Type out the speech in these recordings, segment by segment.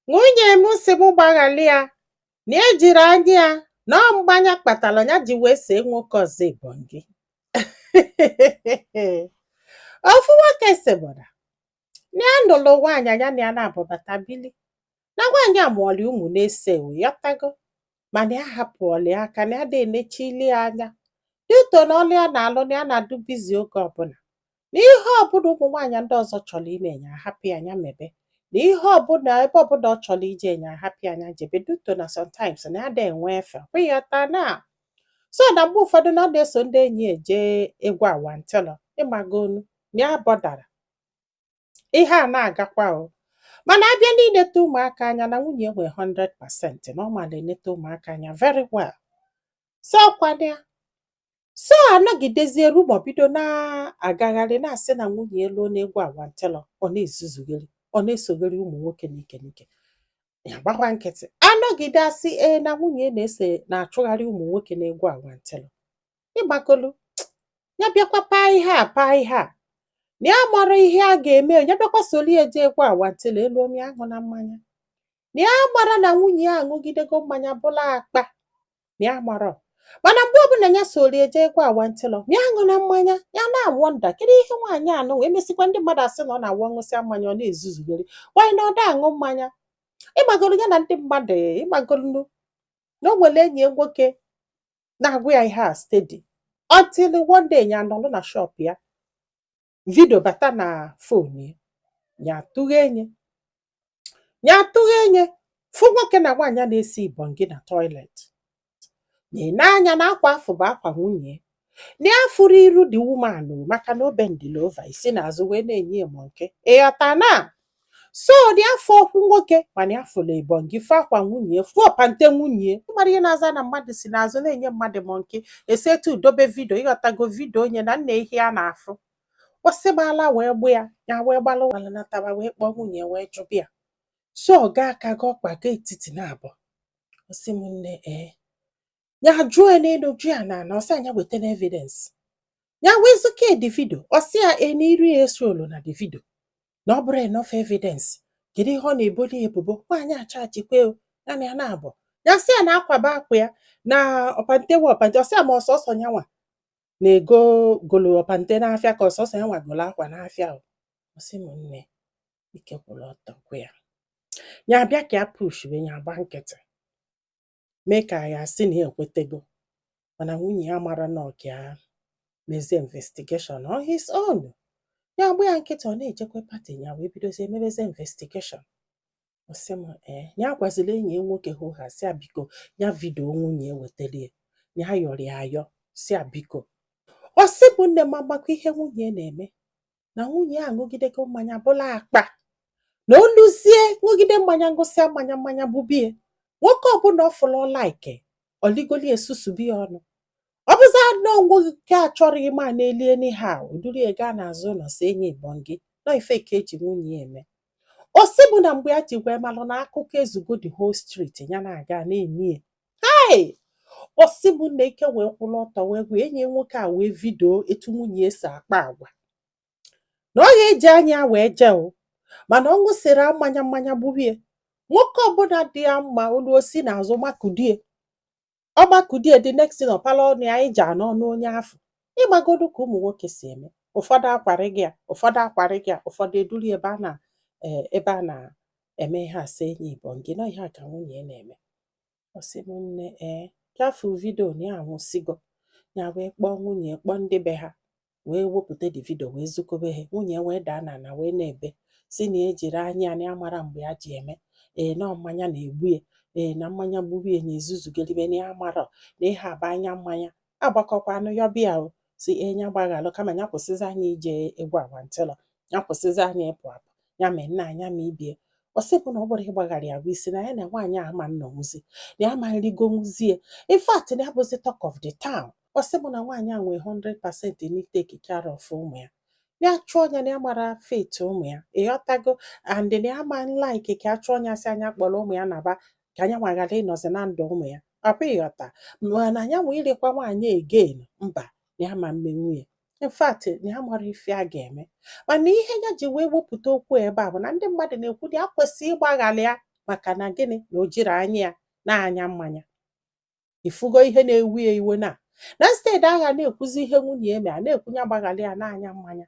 Nwunye m si m gbaghalị ya na ejiri anya ya na ọ mgbanya kpatara ya ji wee see nwoke ọzọ ibongi. Ofu nwoke sịbụra na ya nụrụ nwaanyị, ya na ya na-abụbata bili na nwaanyị a mụọrọ ụmụ na-ese yọtago, mana ya hapụọla ya aka na ya dị enechili ya anya dito na ọlụ ya na-alụ, na ya na-adụ busy oge ọbụla, na ihe ọbụla ụmụ nwaanyị ndị ọzọ chọrọ ime ya ahapụ ya anya mebe, na ihe ọbụla ebe ọbụla ọ chọrọ ije ya ahapụ ya anya jebe duto, na sometimes na ya da enwe efe ọkwụghọta na so na mgbe ụfọdụ na ọ na-eso ndị enyi eje egwu awantịlọ ịgbagonu na ya bọdara ihe a na-agakwa o. Mana abịa n'ileta ụmụaka anya, na nwunye nwe 100% na ọ mara eneta ụmụaka anya very well. So ọkwana ya so anọgidezie rumour bido na-agagharị na-asị na nwunye elu n'egwu awantịlọ, ọ na-ezuzugheri, ọ na-esogheri ụmụ nwoke n'ike n'ike. Ya gbakwa nkịtị, anọgide asị ee na nwunye na-ese na-achụgharị ụmụ nwoke n'egwu awantịlọ ịgbakolu. Ya bịakwa paa ihe a, paa ihe a, na ya mara ihe a ga-eme. Ya bịakwa soli eje egwu awantịlọ elu omi aṅụ na mmanya, na ya mara na nwunye ya aṅụgidego mmanya bụla akpa, na ya mara. Mana mgbe ọbụla ya soli eje egwu awantịlọ, ya aṅụ na mmanya, ya na-awonder kedu ihe nwaanyị anụ emesikwa. Ndị mmadụ asị na ọ na-awụ ṅụsịa mmanya, ọ na-ezuzugheri nwaanyị, na ọ da aṅụ mmanya ịgbagolu ya na ndị mmadụ ịgbagolu, na o nwere enyi ya nwoke na-agwa ya ihe a steady, until one day ya nọrọ na shop ya, video bata na phone ya, ya tụghe enye, ya tụghe enye, fụ nwoke na nwaanyị a na-esi ibongi na toilet. Na anya na akwa afọ bụ akwa nwunye na ya fụrụ iru the woman o, maka na o bendịrị over isi n'azụ wee na-enye ya monkey ịghọta na so dị afọ okwu nwoke, mana ya fụrụ ibongi, fụ akwa nwunye, fụ ọpante nwunye. Ịmara ihe na-aza na mmadụ si n'azụ na-enye mmadụ monkey, esetu dobe video ịghọtago, video onye na nna ehi a na-afụ ọsịgbala wee gbu ya, ya wee gbalụ nataba wee kpọọ nwunye wee jụbịa ya. So ọ gaa aka ga ọkpa gaa etiti na abụọ, ọsị m nne ee, ya jụọ ya n'elu, jụ ya n'ala, ọsị anya weta na evidence. Ya wee zụke the video, ọsị ya e na iru ya esolu na the video, na ọ bụrụ enough evidence. Kedu ihe ọ na-eboli ya ebubo? Nwaanyị achachikwe o ya na ya na-abụ ya sị ya na akwaba akwa ya na ọpante we ọpante. Ọsị ya ma ọsọsọ nyanwa na-ego golo ọpante n'afịa, ka ọsọsọ ya nwa golo akwa n'afịa o. Ọsị m nne, ike kwụrụ ọtọ gwa ya, ya bịa ka ya push wee ya agba nkịtị mee ka ya sị na ya ekwetego, mana nwunye ya mara na ọ ka ya mezie investigation on his own. Ya agba ya nkịtị, ọ na-ejekwe party ya wee bidozie mebezie investigation. Ọ sị m ee, ya gwaziri enyi ya nwoke hụ ha, sị ya biko ya video nwunye ya wetara ya, ya yọrọ ya ayọ, sị ya biko. Ọ sị bụ nne m agbakọ ihe nwunye na-eme, na nwunye ya aṅụgidego mmanya bụla akpa, na oluzie ṅụgide mmanya, ṅụsịa mmanya, mmanya gbubie nwoke ọbụla ọ fụrụ like oligoli esusubi ya ọnụ. Ọ bụza na nwoke a chọrọ ịma na-eli anyhow, oduru ya gaa n'azụ ụlọ si enyi ibongi nọ ife ka eji nwunye ya eme. O sị bụ na mgbe ya ji wee malụ na akụkọ ezugo the whole street, ya na-aga na-enyi ya hey. Ọ sị bụ na ike wee kwụrụ ọtọ wee gwa enyi ya nwoke a wee video etu nwunye ya si akpa agwa, na ọ ga-eji anya wee jee o, mana ọ ṅụsịrị mmanya, mmanya gbubie nwoke ọbụla dị ya mma, olu osi n'azụ makudie, ọ makudie, the next thing ọpala ọnụ ya ije anọ n'onye afọ. Ịgbagodu ka ụmụ nwoke si eme, ụfọdụ akwarị gị ya, ụfọdụ akwarị gị ya, ụfọdụ eduru ebe a na ebe a na-eme ihe a sị enyi ibongi nọ ihe a ka nwunye ya na-eme. Ọ sị m nne ee, gafu video na ya anwụsịgo. Ya wee kpọọ nwunye, kpọọ ndị be ha, wee wepụta the video wee zukọbe ha. Nwunye wee daa n'ala wee na-ebe si na ejiri anya ya na ya mara mgbe ya ji eme ee na mmanya na-egbu ya, ee na mmanya gburu ya, na-ezuzugolibe na ya marọ na ihe a bụ anya mmanya agbakọkwanụ yọbịa o si ee ya gbaghalụ, kama ya kwụsịzi anya ije egwu awantịlọ, ya kwụsịzi anya ịpụ apụ, ya mee nna anya ma ibie. Ọ sị bụ na ọ bụrụ ịgbaghara ya bụ isi na ya na nwaanyị a ama nnọnwụzi, na ya ama nrigonwuzie. In fact, na ya bụzi talk of the town. Ọ sị bụ na nwaanyị a nwee 100% na take care of ụmụ ya, ya chụọ ya na ya mara fate ụmụ ya ịghọtago, and na ya ma like ka a chụọ ya, sị anya kpọrọ ụmụ ya naba ka anya nwa ghara ịnọzi na ndụ ụmụ ya ọkwa ịghọta. Mana ya nwe ilekwa nwaanyị again, mba, na ya ma mmenwu ya. In fact, na ya mara ife a ga-eme, mana ihe ya ji wee wepụta okwu ebe a bụ na ndị mmadụ na-ekwu na ya kwesịrị ịgbaghara ya. Maka na gịnị? Na o jiri anya ya na-anya mmanya. Ifugo ihe na-ewu ya iwe na instead agha na-ekwuzi ihe nwunye ya mere, a na-ekwu ya gbaghalị ya na-anya mmanya,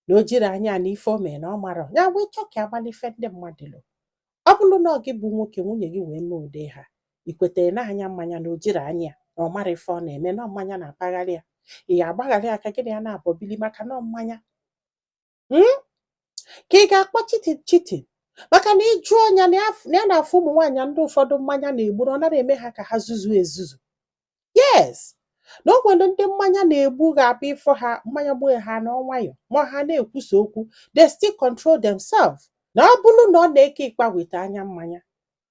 na o jiri anya ya, na ife o mere na ọ marọ ya. Wee chọọ ka agbala ife ndị mmadụ lụ. Ọ bụrụ na ọ gị bụ nwoke, nwunye gị wee mee ụdị ha, i kwetere na-anya mmanya, na o jiri anya ya, na ọ mara ife ọ na-eme, na mmanya na-akpagharị ya, ị ga-agbagharị ya ka gị na ya na-abọ bili maka na ọ mmanya? Ka ị ga-akpọ cheating cheating? Maka na ịjụọ ya na ya na-afụ ụmụ nwaanyị ndị ụfọdụ mmanya na-egbu, na ọ nara eme ha ka ha zuzu ezuzu. Yes, na o nwere ndị mmanya na-egbu ga-abịa ịfụ ha, mmanya gbuo ha na nwayọ ma ha na-ekwusa okwu, they still control themselves. Na ọ bụrụ na ọ na-eke ịkpa wite anya mmanya,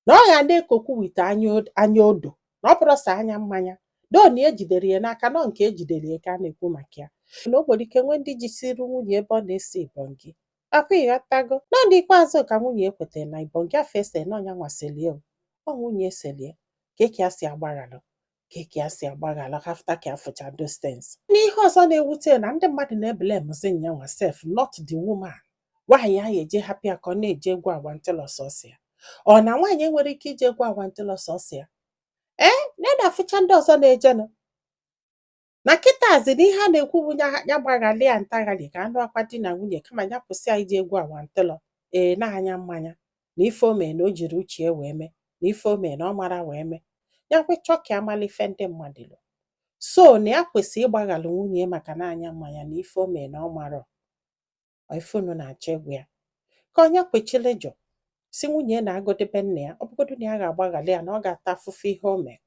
na ọ ga na-ekokwu wite anya odo, na ọ bụrụ sọ anya mmanya do na ejidere ya n'aka nọ nke ejidere ya ka a na-ekwu maka ya, na o nwere ike nwee ndị jisiri nwunye ebe ọ na-ese ibọngị akwa. Ịghọtago? Na n'ikpeazụ ka nwunye ekwetara na ibọngị afọ ese na ọnya nwaselie o, ọ nwunye eselie ka eke ya si agbaghalụ, ka eke ya si agbaghalụ after ka afụcha those things. N'ihe ọzọ na-ewute na ndị mmadụ na-eblamezi nyanwa sef, not the woman. Nwaanyị ahụ eje hapụ ya ka ọ na-eje egwu agwantịlọ sọsọ ya. Ọ na nwaanyị enwere ike ije egwu agwantịlọ sọsọ ya? Ee, na ya na-afụcha ndị ọzọ na-ejenụ na kịtazi na ihe a na-ekwu bụ ya gbaghalị ya ntaghalị ka anụ akwa di na nwunye, kama ya kwụsị ya ije egwu awantịlọ. Ee, na-anya mmanya na ife o mee, na o jiri uche ya wee mee, na ife o mee na ọ mara wee mee ya, kwechọ ka amala ife ndị mmadụ lụ. So na ya kwesịrị ịgbaghalụ nwunye maka na anya mmanya, na ife o mee na ọ marọ. Ọ ife unu na-achọ egwu ya ka onye kwechili jụ si nwunye na-agụdebe nna ya. Ọ bụgodu na ya ga-agbaghalị ya, na ọ ga-ata afụfụ ihe o mee,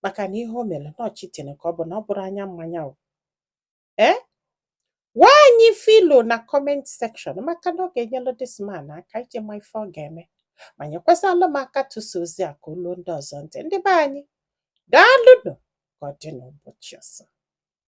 maka na ihe o mere na ọ cheating ka ọ bụ, na ọ bụrụ anya mmanya o. Ee, gwa anyị filo na comment section, maka na ọ ga-enyelu this man aka iji ma ife ọ ga-eme, ma nyekwasịalụ m aka tụsa ozi a ka olu ndị ọzọ ntị. Ndị be anyị, daalụnụ. Ka ọ dị n'ụbọchị ọzọ.